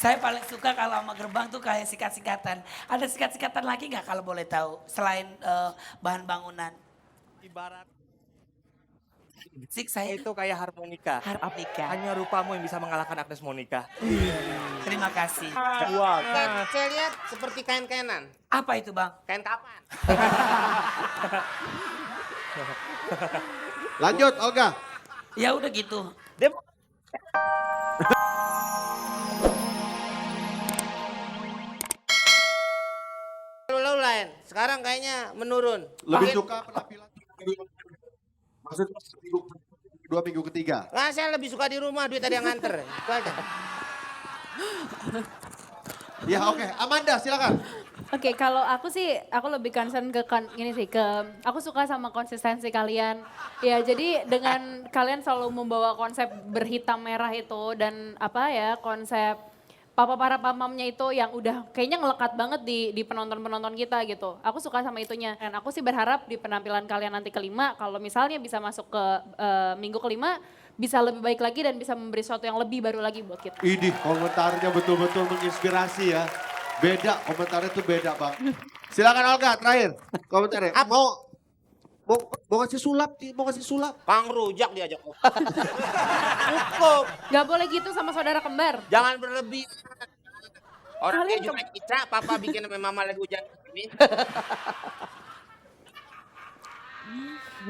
Saya paling suka kalau sama gerbang tuh kayak sikat-sikatan. Ada sikat-sikatan lagi nggak kalau boleh tahu selain bahan bangunan? Ibarat Sik saya itu kayak harmonika. harmonika. Hanya rupamu yang bisa mengalahkan Agnes Monica. Terima kasih. Kan saya lihat seperti kain-kainan. Apa itu bang? Kain kapan? Lanjut, Olga. Ya udah gitu. Lalu lain. Sekarang kayaknya menurun. Lebih Mungkin- suka penampilan maksudnya dua minggu ketiga. Nggak, saya lebih suka di rumah, duit ada yang nganter. Itu aja. Ya oke, Amanda silakan. Oke, kalau aku sih, aku lebih concern ke ini sih, aku suka sama konsistensi kalian. Ya, jadi dengan kalian selalu membawa konsep berhitam merah itu dan apa ya, konsep papa para pamamnya itu yang udah kayaknya ngelekat banget di penonton-penonton kita gitu. Aku suka sama itunya. Dan aku sih berharap di penampilan kalian nanti kelima, kalau misalnya bisa masuk ke minggu kelima, bisa lebih baik lagi dan bisa memberi sesuatu yang lebih baru lagi buat kita. Ini komentarnya betul-betul menginspirasi ya. Beda, komentarnya tuh beda bang. Silakan Olga terakhir komentarnya. Mau ngasih sulap, mau ngasih sulap. Kang rujak diajak. Cukup. Gak boleh gitu sama saudara kembar. Jangan berlebih. Orang Kalian kayak Junaid Citra, papa bikin sama mama lagi hujan ini.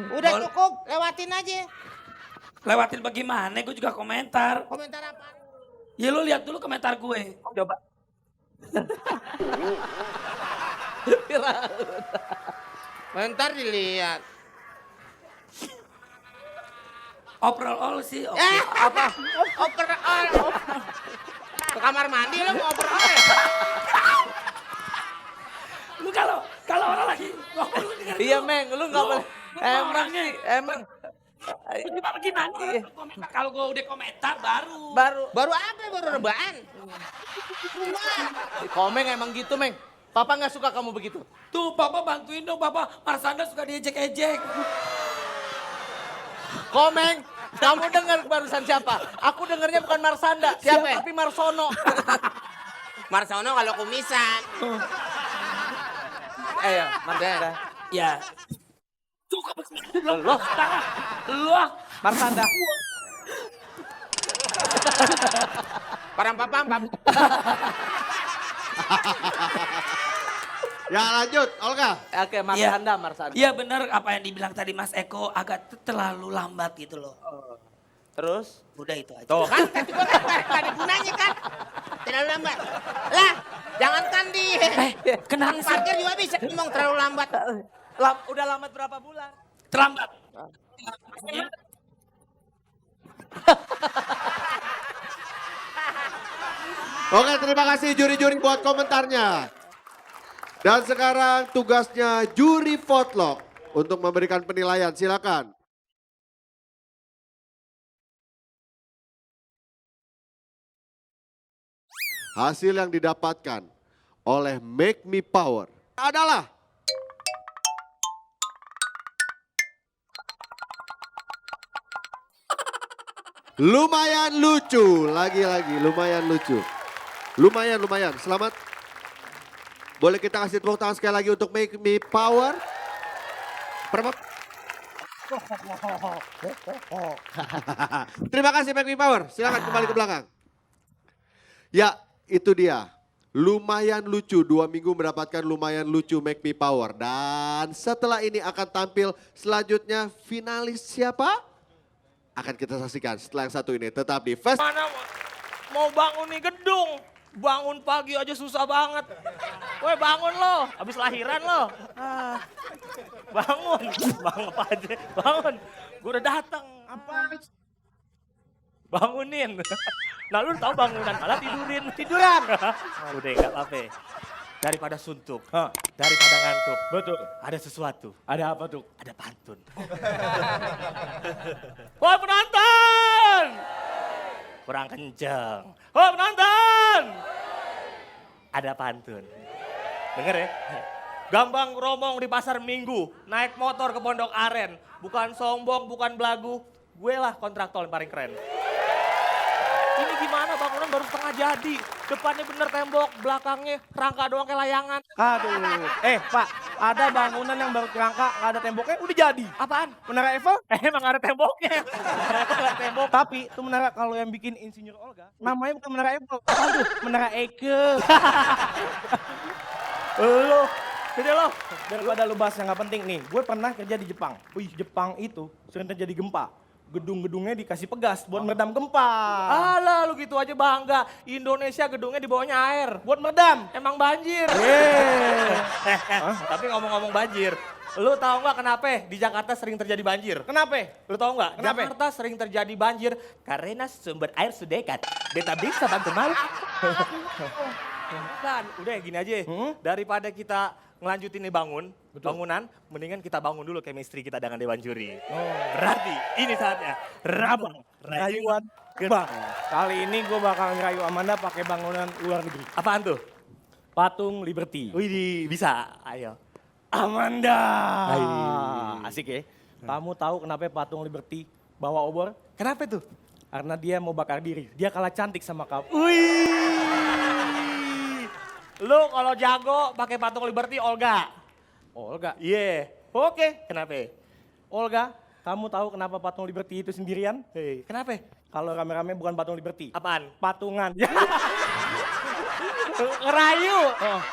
Udah cukup, lewatin aja. Lewatin bagaimana? Gue juga komentar. Komentar apa? Ya lu lihat dulu komentar gue. Coba. Komentar dilihat. Overall sih oke. Apa? Overall. Ke kamar mandi lo mau overall. Lu kalau orang lagi ngomong lu dengerin Iya dulu. Meng, lu nggak boleh. Emang orangnya. sih, emang. Lu gimana gimana? Komentar. Kalau gue udah komentar baru. Baru apa? Baru rebahan. Komeng emang gitu Meng. Papa nggak suka kamu begitu. Tuh papa bantuin dong papa. Marsanda suka diejek-ejek. Komeng, kamu dengar barusan siapa? Aku dengarnya bukan Marsanda, Siapa? tapi Marsono. Marsono kalau kumisan. Ya, Marsanda. Ya. Tuh Loh, lu ah. Marsanda. Parang papam. Ya lanjut, Olga. Oke, Marsanda, Marsanda. Iya benar apa yang dibilang tadi Mas Eko agak terlalu lambat gitu loh. Terus? Udah itu aja. Tuh kan, tadi gua kan ada gunanya kan. Terlalu lambat. Lah, jangankan di Kenapa sih? parkir juga bisa ngomong terlalu lambat. Udah lambat berapa bulan? Terlambat. Oke, terima kasih juri-juri buat komentarnya. Dan sekarang tugasnya juri votlog untuk memberikan penilaian. Silakan. Hasil yang didapatkan oleh Make Me Power adalah lumayan lucu. Lagi-lagi lumayan lucu. Lumayan. Selamat. Boleh kita kasih tepuk tangan sekali lagi untuk Make Me Power. Terima kasih Make Me Power. Silakan kembali ke belakang. Ya, itu dia. Lumayan lucu, 2 minggu mendapatkan lumayan lucu Make Me Power. Dan setelah ini akan tampil selanjutnya finalis siapa? Akan kita saksikan setelah yang satu ini. Tetap di Fest. Mana mau bangun nih gedung? Bangun pagi aja susah banget. Woi bangun lo, habis lahiran lo. Bangun, bangun apa aja, bangun. Gue udah datang. Apa? Bangunin. Nah lu tahu bangunan malah tiduran. Udah nggak apa-apa. Daripada suntuk, daripada ngantuk. Betul. Ada sesuatu. Ada apa tuh? Ada pantun. Woi penonton! Kurang kenceng. Woi penonton! Ada pantun. Denger ya. Gambang Romong di pasar Minggu, naik motor ke Pondok Aren. Bukan sombong, bukan belagu. Gue lah kontraktor yang paling keren. Ini gimana bangunan baru setengah jadi. Depannya bener tembok, belakangnya rangka doang kayak layangan. Aduh. Pak, ada bangunan yang baru kerangka, nggak ada temboknya, udah jadi. Apaan? Menara Eiffel? Emang ada temboknya. Ada tembok. Tapi itu menara kalau yang bikin Insinyur Olga, namanya bukan Menara Eiffel. Aduh, Menara Eiffel. Lo, jadi lo. Daripada lu bahas yang nggak penting nih, gue pernah kerja di Jepang. Wih, Jepang itu sering terjadi gempa. Gedung-gedungnya dikasih pegas buat meredam gempa. Alah lu gitu aja bangga. Indonesia gedungnya di bawahnya air. Buat meredam. Emang banjir. Tapi ngomong-ngomong banjir. Lu tahu nggak kenapa di Jakarta sering terjadi banjir? Kenapa? Lu tahu nggak? Kenapa? Jakarta sering terjadi banjir karena sumber air sudah dekat. Beta bisa bantu malu. Kan, udah gini aja. Daripada kita ngelanjutin nih bangunan, mendingan kita bangun dulu chemistry kita dengan Dewan Juri. Berarti ini saatnya Rabang Rayuan Bang, kali ini gue bakal ngerayu Amanda pakai bangunan luar negeri. Apaan tuh? Patung Liberty. Wih, bisa. Ayo. Amanda. Hai. Asik ya. Kamu tahu kenapa patung Liberty bawa obor? Kenapa tuh? Karena dia mau bakar diri. Dia kalah cantik sama kamu. Wih. Lu kalau jago pakai patung Liberty Olga. Olga. Iya. Oke. Kenapa? Olga, kamu tahu kenapa patung Liberty itu sendirian? Hei, kenapa? Kalau rame-rame bukan patung Liberty. Apaan? Patungan. Ngerayu.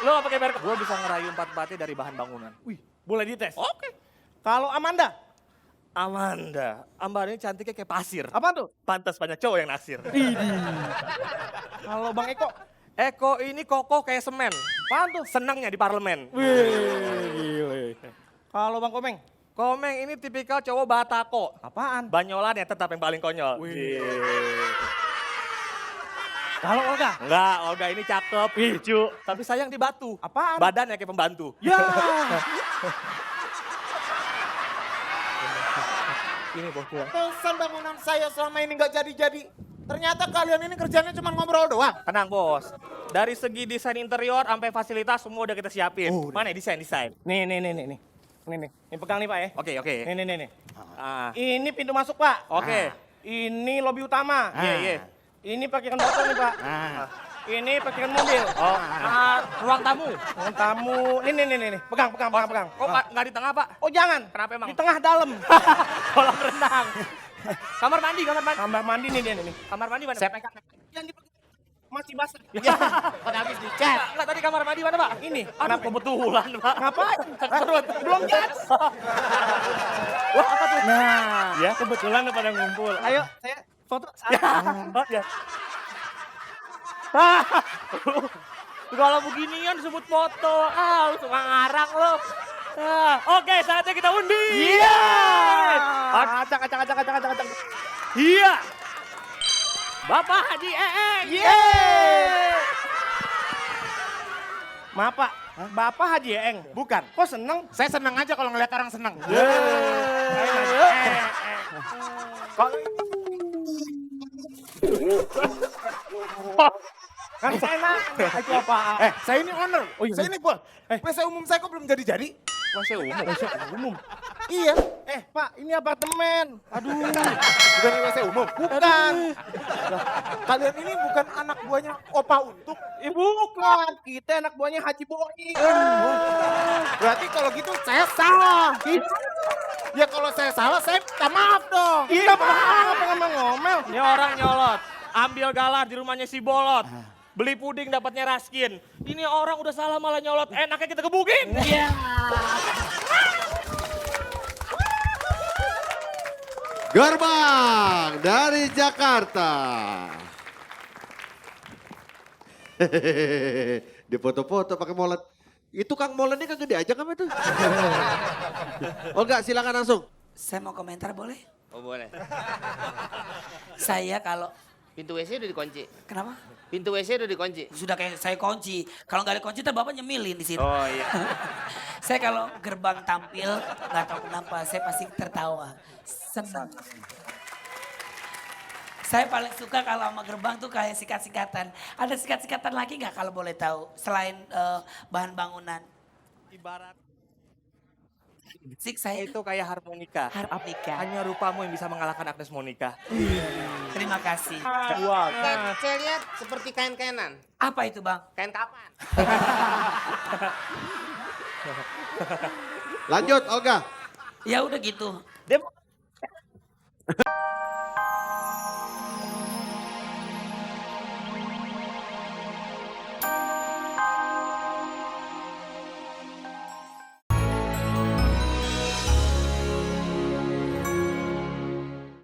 Lu gak pakai merek. Gue bisa ngerayu empat-empatnya dari bahan bangunan. Wih, boleh dites. Oke. Kalau Amanda, Amanda ini cantiknya kayak pasir. apa tuh? Pantas banyak cowok yang naksir. Kalau Bang Eko, Eko ini kokoh kayak semen. apaan tuh? Senangnya di parlemen. Wih, gile. Kalau Bang Komeng, Komeng ini tipikal cowok batako. apaan? Banyolan ya tetap yang paling konyol. Kalau Olga, Enggak, Olga ini cakep, lucu. Tapi sayang di batu. apaan? Badannya kayak pembantu. Ya. Ini bosku. Pesan bangunan saya selama ini nggak jadi-jadi. Ternyata kalian ini kerjanya cuma ngobrol doang. Tenang bos. Dari segi desain interior sampai fasilitas semua udah kita siapin. Mana ya desain? Nih. Ini pegang nih Pak ya. Oke. Nih. Ah, Ini pintu masuk Pak. Oke. Ini lobi utama. Iya. Ini parkiran motor nih Pak. Ini parkiran mobil. Ruang tamu. Ruang tamu. Nih. Pegang. Oh, nggak di tengah, Pak? Oh jangan. Kenapa emang? Di tengah dalam. Kolam renang. Kamar mandi. Kamar mandi nih dia nih. Kamar mandi mana? Saya pegang. Yang di masih basah. Kan habis dicat. Enggak, tadi kamar mandi mana, Pak? Ini. Aduh, kebetulan, Pak. Ngapain? Terus. Belum jas. Wah, apa tuh? Nah, Ya, kebetulan udah pada ngumpul. ayo saya foto. Oh, ya. Kalau beginian disebut foto. Lu suka ngarang lo. Oke, saatnya kita undi. Iya. Acak. Iya. Bapak Haji Eeng. Maaf Pak, Bapak Haji Eeng. Bukan. Kok seneng? Saya senang aja kalau ngeliat orang senang. Kan saya nanya, itu apa? Saya ini owner. Oh, iya. Saya ini bos. WC umum saya kok belum jadi-jadi? Masih umum. Iya. Pak, ini apartemen. Aduh. Bukan WC umum? Bukan. Lah, kalian ini bukan anak buahnya Opa Untuk. Bukan, kita anak buahnya Haji Boi. Berarti kalau gitu saya salah. Ya kalau saya salah, saya minta maaf dong. Iya Pak, apa ngomel? Ini orang nyolot. Ambil galah di rumahnya si Bolot. Beli puding dapatnya Raskin. Ini orang udah salah malah nyolot. Enaknya kita gebukin. Iya. Gerbang dari Jakarta. Di foto-foto pakai molen. Itu Kang Molennya kagak diajak apa itu? Olga silakan langsung. Saya mau komentar boleh? Oh boleh. Saya kalau, Pintu WC udah dikunci. kenapa? Pintu WC udah dikunci. Sudah kayak saya kunci. Kalau nggak ada kunci, ntar Bapak nyemilin di sini. Oh iya. Saya kalau gerbang tampil, nggak tahu kenapa, saya pasti tertawa. Senang. Saya paling suka kalau sama gerbang tuh kayak sikat-sikatan. Ada sikat-sikatan lagi nggak kalau boleh tahu? Selain bahan bangunan. Ibarat Sik saya Itu kayak harmonika. harmonika. Hanya rupamu yang bisa mengalahkan Agnes Monica. Terima kasih. Wah, Saya lihat seperti kain-kainan. Apa itu bang? Kain kapan? Lanjut Olga. Ya udah gitu. Dia mau